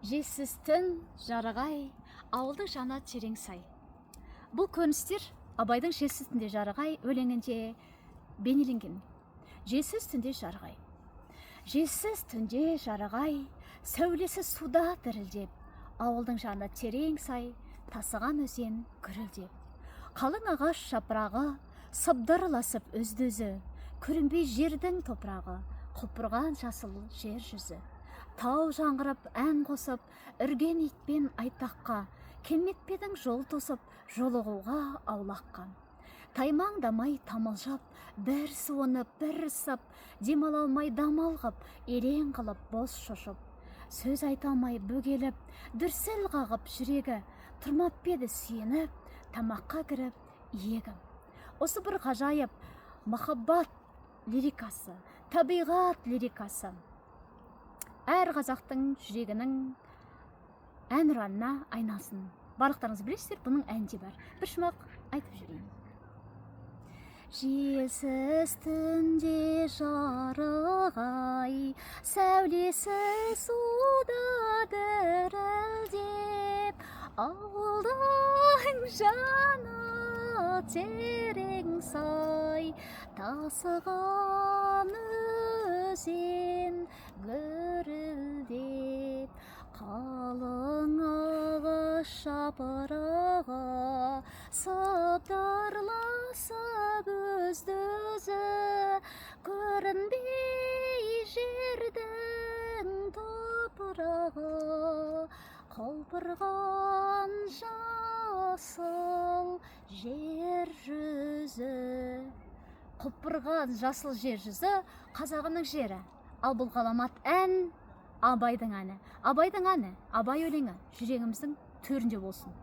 Желсіз түн жарық ай, ауылдың жаны терең сай. Бұл көріністер Абайдың «Желсіз түнде жарық ай» өлеңінде бейнеленген. Желсіз түнде жарық ай. Желсіз түнде жарық ай, сәулесі суда дірілдеп, ауылдың жаны терең сай, тасыған өзен гүрілдеп. Қалың ағаш жапырағы сыбдырласып өзді өзі, көрінбей жердің топырағы, құлпырған жасыл жер жүзі. Тау жаңғырып ән қосып, үрген итпен айтаққа, келмеп пе едің жол тосып, жолығуға аулаққа? Таймаңдамай тамылжып, бір суынып, бір ысып, демала алмай дамыл қып, елең қылып бос шошып. Сөз айта алмай бөгеліп, дүрсіл қағып жүрегі, тұрмап па еді сүйеніп, тамаққа кіріп иегі? Осы бір ғажайып махаббат лирикасы, табиғат лирикасы әр қазақтың жүрегінің әнұранына айналсын. Барлықтарыңыз білесіздер, бұның әні де бар. Бір шумақ айтып жіберейін. Желсіз түнде жарық ай, сәулесі суда дірілдеп, ауылдың жаны терең сай, тасыған өзен гүрілдеп. Қалың ағаш жапырағы сыбдырласып өзді өзі, көрінбей жердің топырағы, құлпырған жасыл жер жүзі. Құлпырған жасыл жер жүзі қазағының жері. Ал бұл ғаламат ән Абайдың әні. Абайдың әні, Абай өлеңі жүрегіміздің төрінде болсын.